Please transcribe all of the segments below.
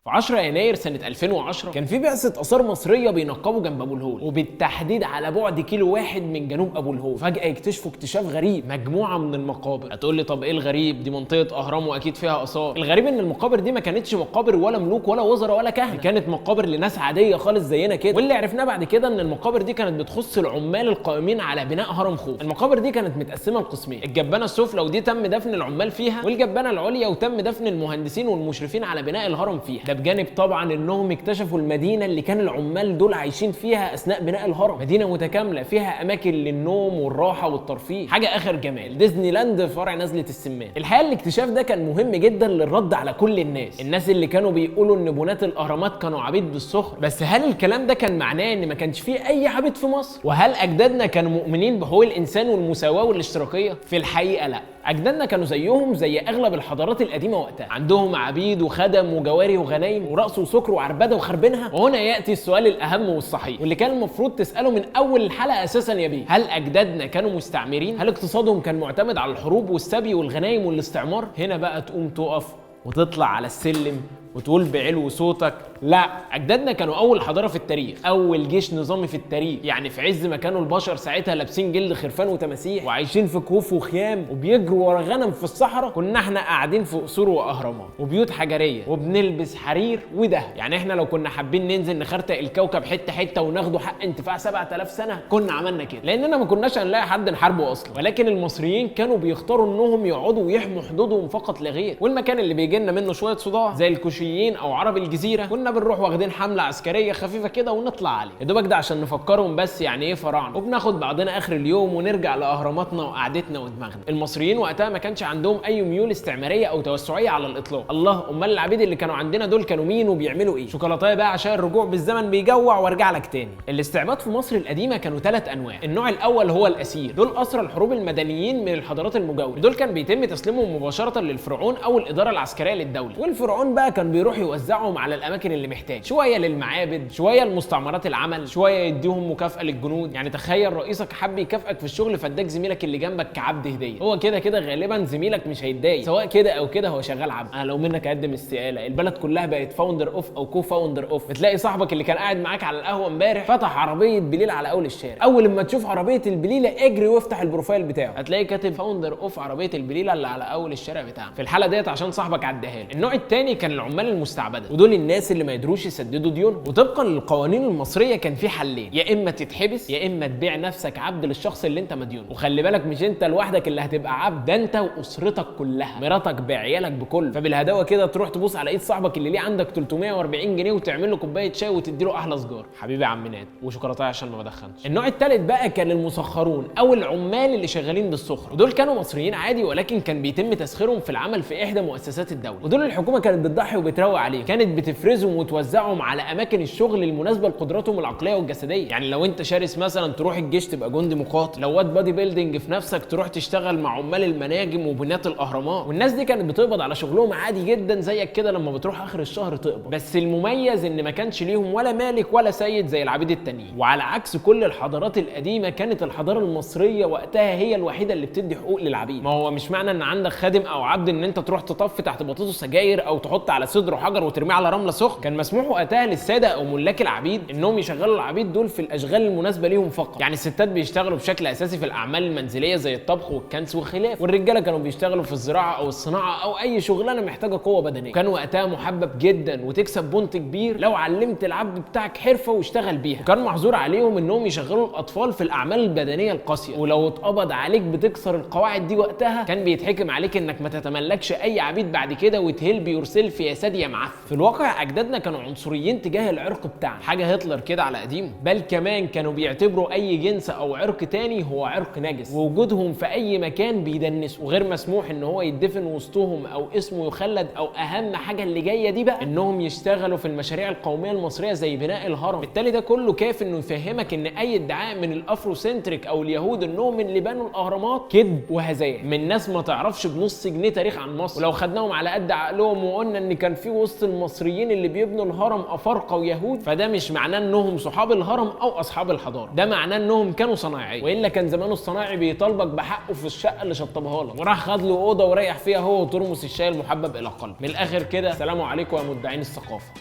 في 10 يناير سنة 2010 كان في بعثة آثار مصرية بينقبوا جنب أبو الهول، وبالتحديد على بعد 1 كيلو من جنوب أبو الهول. فجأة يكتشفوا اكتشاف غريب، مجموعة من المقابر. هتقول لي طب إيه الغريب؟ دي منطقة أهرام وأكيد فيها آثار. الغريب إن المقابر دي ما كانتش مقابر ولا ملوك ولا وزراء ولا كهنة، كانت مقابر لناس عادية خالص زينا كده. واللي عرفناه بعد كده إن المقابر دي كانت بتخص العمال القائمين على بناء هرم خوف. المقابر دي كانت متقسمة لقسمين، الجبانة السفلى ودي تم دفن العمال فيها، والجبانة العليا وتم دفن المهندسين والمشرفين على بناء الهرم فيها. ده بجانب طبعا انهم اكتشفوا المدينة اللي كان العمال دول عايشين فيها اثناء بناء الهرم، مدينة متكاملة فيها اماكن للنوم والراحة والترفيه، حاجة اخر جمال، ديزني لاند فرع نزله السمان. الحقيقة الاكتشاف ده كان مهم جدا للرد على كل الناس اللي كانوا بيقولوا ان بناة الاهرامات كانوا عبيد بالسخره. بس هل الكلام ده كان معناه ان ما كانش فيه اي عبيد في مصر؟ وهل اجدادنا كانوا مؤمنين بحقوق الانسان والمساواة والاشتراكيه؟ في الحقيقة لا، اجدادنا كانوا زيهم زي اغلب الحضارات القديمة وقتها، عندهم عبيد وخدم وجواري وغنايم ورقص وسكر وعربده وخربينها. وهنا ياتي السؤال الاهم والصحيح واللي كان المفروض تساله من اول الحلقة اساسا يا بيه، هل اجدادنا كانوا مستعمرين؟ هل اقتصادهم كان معتمد على الحروب والسبي والغنايم والاستعمار؟ هنا بقى تقوم تقف وتطلع على السلم وتقول بعلو صوتك لا، اجدادنا كانوا اول حضارة في التاريخ، اول جيش نظامي في التاريخ. يعني في عز ما كانوا البشر ساعتها لابسين جلد خرفان وتماسيح وعايشين في كهوف وخيام وبيجروا ورا غنم في الصحراء، كنا احنا قاعدين في قصور واهرامات وبيوت حجريه وبنلبس حرير وده. يعني احنا لو كنا حابين ننزل نخرتق الكوكب حتة حتة وناخده حق انتفاع 7000 سنة كنا عملنا كده، لاننا ما كناش هنلاقي حد نحاربه اصلا. ولكن المصريين كانوا بيختاروا انهم يقعدوا ويحموا حدودهم فقط لا غير، والمكان اللي بيجي لنا منه شوية صداع زي الكوشيين او عرب الجزيرة كنا بنروح واخدين حمله عسكرية خفيفة كده ونطلع عليه، يا دوبك ده عشان نفكرهم بس يعني ايه فراعنه، وبناخد بعضنا اخر اليوم ونرجع لاهراماتنا وقعدتنا ودماغنا. المصريين وقتها ما كانش عندهم اي ميول استعماريه او توسعيه على الاطلاق. الله، امال العبيد اللي كانوا عندنا دول كانوا مين وبيعملوا ايه؟ شوكولاتايه بقى عشان الرجوع بالزمن بيجوع وارجع لك تاني. الاستعباد في مصر القديمة كانوا 3 انواع. النوع الاول هو الاسير، دول اسرى الحروب المدنيين من الحضارات المجاورة، دول كان بيتم تسليمهم مباشرة للفرعون او الادارة العسكرية للدولة، والفرعون بقى كان بيروح يوزعهم على الاماكن اللي محتاج، شوية للمعابد، شوية لمستعمرات العمل، شوية يديهم مكافاة للجنود. يعني تخيل رئيسك حب يكافئك في الشغل فاداك زميلك اللي جنبك كعبد هديه، هو كده كده غالبا زميلك مش هيتضايق، سواء كده او كده هو شغال عبد. انا لو منك اقدم استقالة، البلد كلها بقت founder of او co-founder of. بتلاقي صاحبك اللي كان قاعد معاك على القهوة امبارح فتح عربية بليلة على اول الشارع، اول ما تشوف عربية البليله اجري وافتح ال profile بتاعه، هتلاقي كاتب founder of عربية البليله اللي على اول الشارع بتاعنا. في الحالة ديت عشان صاحبك عداها له. النوع الثاني كان العمال المستعبده، ودول الناس اللي ما يقدروش يسددوا ديونهم، وطبقا للقوانين المصرية كان في حلين، يا اما تتحبس يا اما تبيع نفسك عبد للشخص اللي انت مديونه. وخلي بالك مش انت لوحدك اللي هتبقى عبد، ده انت واسرتك كلها، مراتك بعيالك بكله. فبالهداوه كده تروح تبوس على ايد صاحبك اللي ليه عندك 340 جنيه وتعمل له كوباية شاي وتدي له احلى سجاره، حبيبي يا عم ناد، وشوكولاتايه عشان ما بدخنش. النوع الثالث بقى كان المسخرون او العمال اللي شغالين بالسخره، ودول كانوا مصريين عادي ولكن كان بيتم تسخيرهم في العمل في احدى مؤسسات الدولة، ودول الحكومة كانت بتضحي وبتروق عليهم، كانت بتفرزهم وتوزعهم على اماكن الشغل المناسبة لقدراتهم العقلية والجسدية. يعني لو انت شرس مثلا تروح الجيش تبقى جندي مقاتل، لو واد body building في نفسك تروح تشتغل مع عمال المناجم وبنات الاهرامات. والناس دي كانت بتقبض على شغلهم عادي جدا زيك كده لما بتروح اخر الشهر تقبض، بس المميز ان ما كانش ليهم ولا مالك ولا سيد زي العبيد التانيين. وعلى عكس كل الحضارات القديمة كانت الحضارة المصرية وقتها هي الوحيدة اللي بتدي حقوق للعبيد. ما هو مش معنى ان عندك خادم او عبد ان انت تروح تطفي تحت بطاطسه سجاير او تحط على صدره حجر وترميه على رملة سخن. كان مسموح وقتها للسادة او ملاك العبيد انهم يشغلوا العبيد دول في الاشغال المناسبة ليهم فقط. يعني الستات بيشتغلوا بشكل اساسي في الاعمال المنزلية زي الطبخ والكنس وخلافه، والرجاله كانوا بيشتغلوا في الزراعة او الصناعة او اي شغلانة محتاجه قوة بدنية. كان وقتها محبب جدا وتكسب point كبير لو علمت العبد بتاعك حرفه واشتغل بيها. وكان محظور عليهم انهم يشغلوا الاطفال في الاعمال البدنية القاسية، ولو اتقبض عليك بتكسر القواعد دي وقتها كان بيتحكم عليك انك ما تتملكش اي عبيد بعد كده وت help yourself يا سادي يا معفن. في الواقع اجدادنا كانوا عنصريين تجاه العرق بتاعنا، حاجة هتلر كده على قديمة، بل كمان كانوا بيعتبروا اي جنس او عرق تاني هو عرق نجس، ووجودهم في اي مكان بيدنسوا، وغير مسموح ان هو يدفن وسطهم او اسمه يخلد، او اهم حاجة اللي جاية دي بقى انهم يشتغلوا في المشاريع القومية المصرية زي بناء الهرم. بالتالي ده كله كاف انه يفهمك ان اي ادعاء من ال Afrocentric او اليهود انهم اللي بنوا الاهرامات كذب وهذيان من ناس ما تعرفش بنص جنيه تاريخ عن مصر. ولو خدناهم على قد عقلهم وقلنا ان كان في وسط المصريين اللي بيبنوا الهرم افارقه ويهود، فده مش معناه انهم صحاب الهرم او اصحاب الحضارة، ده معناه انهم كانوا صنايعيه، والا كان زمانه الصنايعي بيطالبك بحقه في الشقة اللي شطبها لك، وراح خد له اوضة وريح فيها هو وترمس الشاي المحبب الى قلبه. من الاخر كده، سلام عليكم يا مدعين الثقافة.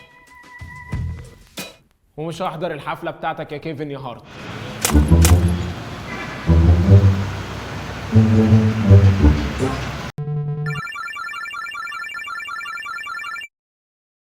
ومش هحضر الحفلة بتاعتك يا كيفن يا هارت.